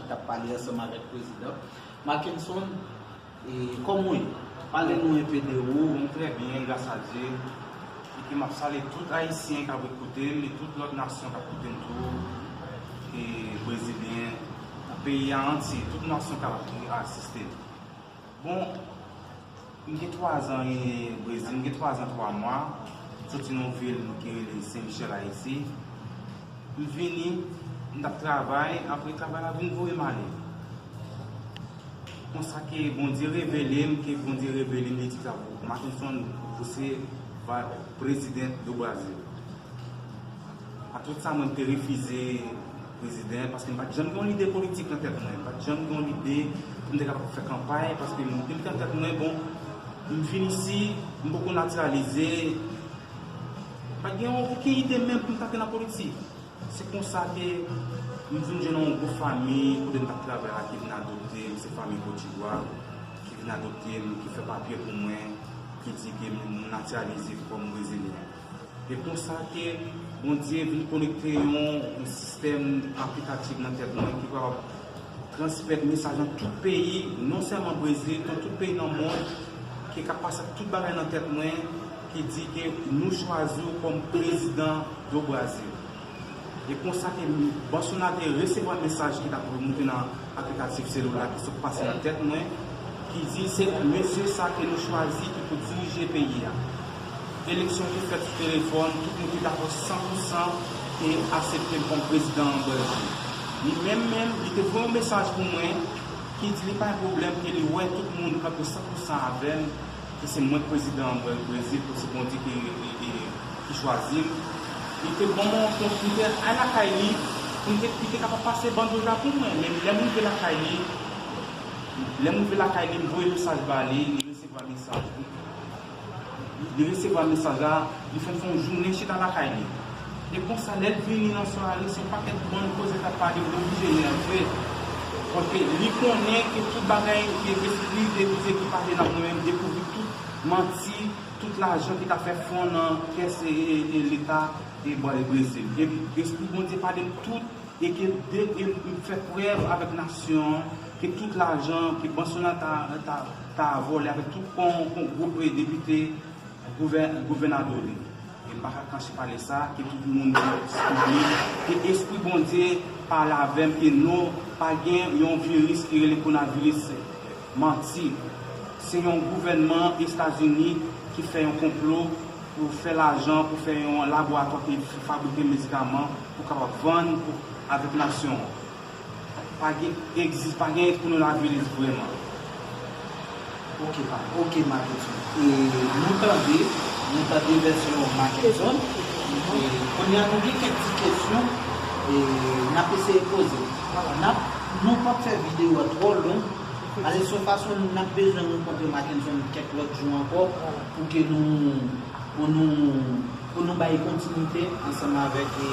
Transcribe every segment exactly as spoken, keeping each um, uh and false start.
K ap pale ansanm avèk prezidan. Mackenson, e, kòman w ye? Pale nou enpe de ou. Mwen trè byen, gras a Dye. Epi m ap salye tout Ayisyen k ap koute m e tout lòt nasyon k ap koute m tou. E Brezilyen, nan peyi a antye, tout nasyon k ap asiste m. Bon, m gen twa zan e Brezil, m gen twa zan twa mwa, soti nan yon vil ki rele Sen Michèl, Ayiti. M vini, m t ap travay, apre travay la vin voye m ale. Konsa ke Bondye revele m, ke Bondye revele m, li di sa, Mackenson, você vai presidente do Brasil. A tout sa, mwen, m te refize prezidan, paske m pa t janm gen yon lide politik nan tèt mwen. M pa t janm gen yon lide pou m te kapab fè kanpay, paske m te mete nan tèt mwen, bon, m vin isi, m poko natiralize, m pa t gen okenn ide menm pou m t antre nan politik. Se konsa ke m vin jwenn yon gwoup fanmi kote m t ap travay la ki vin adopte m, se fanmi Kotdivwa, ki vin adopte m, ki fè papye pou mwen, ki di ke m natiralize kòm Brezilyen. E konsa ke Bondye vin konekte yon, yon sistèm aplikatif nan tèt mwen ki kapab transmèt mesaj nan tout peyi, non sèlman Brezil, nan tout peyi nan mond, ki ka pase tout bagay nan tèt mwen, ki di ke nou chwazi w kòm prezidan do Brazil. E konsa ke Bolsonaro te resevwa mesaj ki t ap moute nan aplikatif selila ki sot pase nan tèt mwen, ki di se mesye sa ke nou chwazi ki pou dirije peyi a. Eleksyon te fèt sou telefòn, tout moun te dakò san pou san e aksepte m kòm prezidan an Brezil. Li menm menm, li te voye yon mesaj pou mwen ki di li pa gen pwoblèm ke li wè tout moun kanpe san pou san avè m, ke se mwen k prezidan an Brezil, ke se Bondye ki, ki, ki, ki chwazi m. Li te ban mwen yon kont, li te al lakay li, pou m te, li te kapab pase bandola pou mwen. Men lè m rive lakay li, lè m rive lakay li, m voye mesaj ba li, li resevwa mesaj li. Li resevwa mesaj la, li fè m fè yon jounen chita lakay li. E konsa, lè l vini nan sware, se yon pakèt bann koze k ap pale, m oblije nève. Paske li konnen ke tout bagay, ke espri de Bondye ki pale nan mwen menm, dekouvri tout manti, tout lajan ki t ap fè fon nan kès e, e, e Leta e Brezil. E espri Bondye pale m tout e ke de, e m fè prèv avèk nasyon an ke tout lajan ke Bolsonaro ta, ta, ta vòlè avèk tout kon, kon gwoup depite, gouvè-, gouvènadò li. E m pa ka kache pale sa, ke tout moun kouvri, ke Espri Bondye pale avè m, ke non, pa gen yon viris ki rele kowonaviris. Manti. Se yon gouvènman Etazini ki fè yon konplo pou fè lajan, pou fè yon laboratwa ki fabrike medikaman pou kapab vann pou, avèk nasyon an. Pa gen egzis, pa gen kowonaviris vrèman. Ok, pa, ok, Mackenson. E nou tande, nou tande vèsyon Mackenson. E kounye a nou gen kèk ti kesyon e n ap eseye poze. N ap, nou p ap fè videyo a twò long. Alè, se yon fason n ap bezwen rankontre Mackenson kèk lòt jou ankò pou ke nou, pou nou, pou nou bay kontinite ansanm avèk e,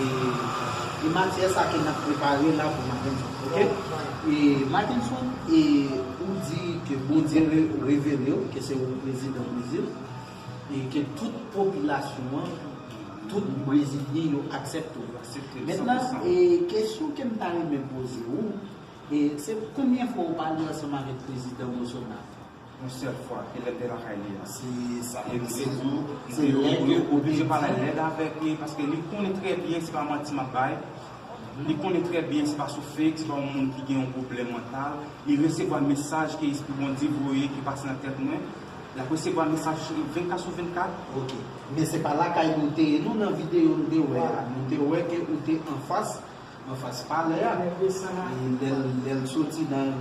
e matyè sa ke n ap prepare la pou Mackenson, ok? E Mackenson, e ou di ke Bondye re-, revele w ke se ou prezidan Brezil e ke tout popilasyon an, tout Brezilyen yo aksepte w. Mentnan, e kesyon ke m ta renmen poze w, e se konbyen fwa ou pale ansanm avèk prezidan Bolsonaro? Yon sèl fwa, e lè m te lakay li a. Se sa. E m te di w, m te oblije pale lèd avèk li, paske li konnen trè byen se pa manti m ap bay. Li konnen trè byen se pa sou fake, se pa yon moun ki gen yon pwoblèm mantal. Li resevwa mesaj ke Espri Bondye voye ki pase nan tèt mwen. L ap resevwa mesaj vennkat sou vennkat. Ok. Men se pa lakay nou te ye, non, nan videyo nou te wè a. Nou te wè ke ou te anfas anfas palè a. E lè l, lè l soti nan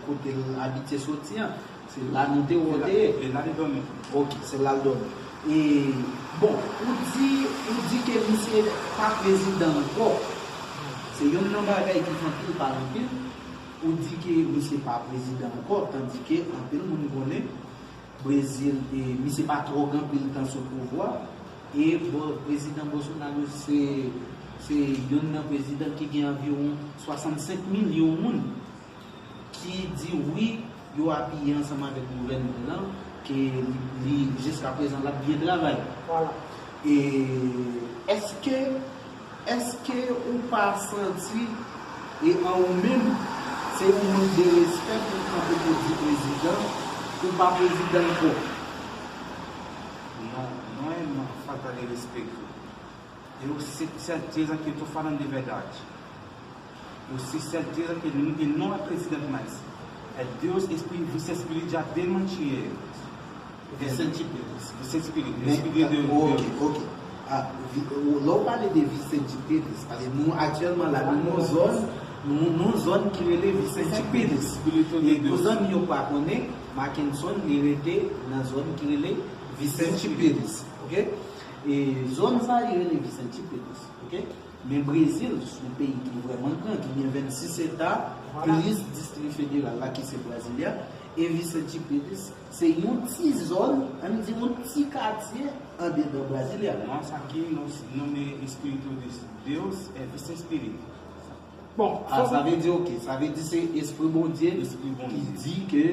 kote l abitye soti an, se la nou te wè w te ye. E la li dòmi. Ok, se la l dòmi. E, bon, ou di, ou di ke misye pa prezidan ankò. Se youn nan bagay ki fè anpil pale anpil. Ou di ke misye pa prezidan ankò, tandike anpil moun konnen Brezil, e misye pa twò gen anpil tan sou pouvwa, e Bo-, prezidan Bolsonaro se, se youn nan prezidan ki gen anviwon swasannsenk milyon moun ki di wi, yo apiye ansanm avèk gouvènman l lan, ke li, li, jiskaprezan, l ap byen travay. Vwala. E èske Èske ou pa santi, e an ou menm, Se yon mank de respè pou w kanpe pou w di prezidan, ou pa prezidan ankò. Non, non, é non, falta de respeito. Eu se- certeza que eu tô falando de verdade. Eu sei certeza que ele, ele não é presidente mais. É Deus, Espírito, Vise Espírito já demantia ele. Vicente Pires. Vise Espírito, Espírito de Deus. Ok, ok. Ah, lè w pale de Vicente Pires, paske nou aktyèlman la, nou nan zòn, nou nan zòn ki rele Vicente Pires. E pou zanmi yo pa konnen, Mackenson li rete nan zòn ki rele Vicente Pires, ok? E zòn sa li rele Vicente Pires, ok? Men Brezil se yon peyi ki vrèman gran, ki gen vennsis eta, plis distri federal la ki se Brasilia, e Vicente Pires se yon ti zòn, ann di yon ti katye andedan Brasilia. Nós aqui, nós, nome Espírito de Deus é Vise Espírito. Bon, ah, sa vle di, ok, sa vle di se Espri Bondye ki di ke,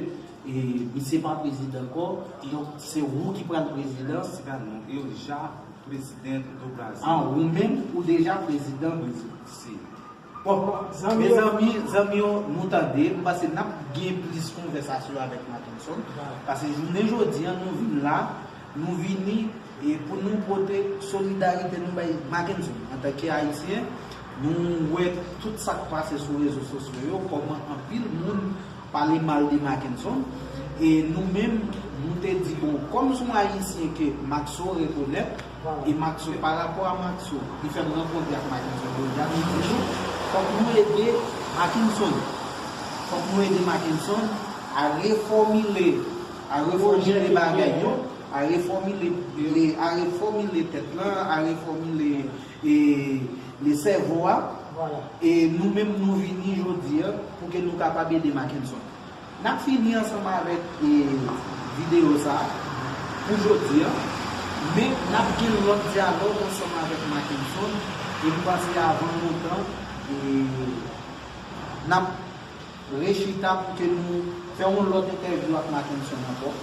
e, misye pa prezidan ankò, donk se ou ki pral prezidan. Cidadão, eu já presidente do Brasil. Ah, ou menm ou deja prezidan Brezil. Si. Bon, mezanmi, zanmi yo, nou tande, m panse n ap gen plis konvèsasyon avèk Mackenson, paske jounen jodi a nou vin la, nou vini e pou nou pote solidarite nou bay Mackenson. Antanke Ayisyen, nou wè tout sa k pase sou rezo sosyo yo, kòman anpil moun pale mal de Mackenson. E nou menm, nou te di, bon, kòm se yon Ayisyen ke Maxo rekonèt, e Maxo, pa rapò a Maxo, li fè m rankontre ak Mackenson Doria, nou di nou, fòk nou ede Mackenson. Fòk nou ede Mackenson a refòmile, a refòmile bagay yo, a refòmile, a refòmile tèt lan, a refòmile e, le sèvo a. E nou menm nou vini jodi a pou ke nou kapab ede Mackenson. N ap fini ansanm avèk, e, videyo sa a pou jodi a, men n ap gen lòt dyalòg ansanm avèk Mackenson, e m panse avan lontan, e, n ap rechita pou ke nou fè yon lòt entèvyou ak Mackenson ankò.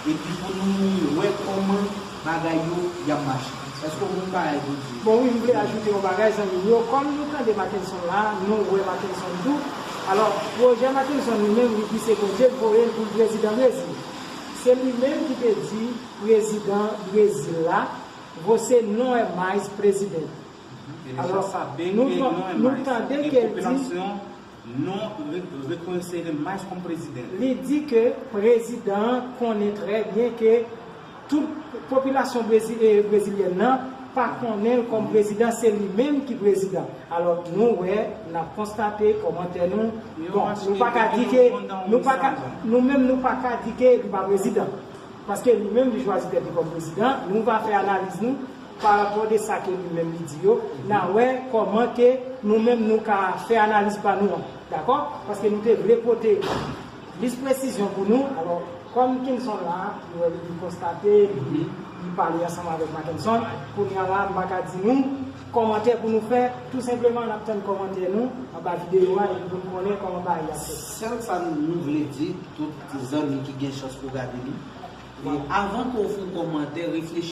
Epi pou nou wè kòman bagay yo y ap mache. Èske w konn bagay yo di? Bon, wi, m vle ajoute yon bagay, zanmi m yo. Kòm nou tande Mackenson la, nou wè Mackenson tou. Alò, pwojè Mackenson li menm, li di se Bondye k voye l pou l prezidan Brezil. Se li menm ki te di prezidan Brezil la, você não é mais presidente. Alò, nou, nou tande ke l di, non re- reconhecer ele mais como presidente. Li di ke prezidan an konnen trè byen ke tout popilasyon brezi- eh, brezilyèn nan pa konnen l kòm prezidan, se li menm ki prezidan. Alò, nou wè, n ap konstate kòmantè nou. Bon, nou pa ka di ke, nou pa ka, nou menm nou pa ka di ke li pa prezidan. Paske li menm li chwazi tèt li kòm prezidan, nou va fè analiz nou pa rapò de sa ke li menm li di yo, n a wè kòman ke nou menm nou ka fè analiz pa nou an, dakò? Paske nou te vle pote plis presizyon pou nou. Alò, kòm Kenson la, nou wè li konstate, li, li pale ansanm avèk Mackenson, kounye a la, m pa ka di nou kòmantè pou nou fè, tou senpleman, n ap tann kòmantè nou anba videyo a, epi pou n konnen kòman bagay la fèt. Sèl sa nou vle di, tout zanmi ki gen chans pou gade li, e avan ke w fè yon kòmantè, reflechi.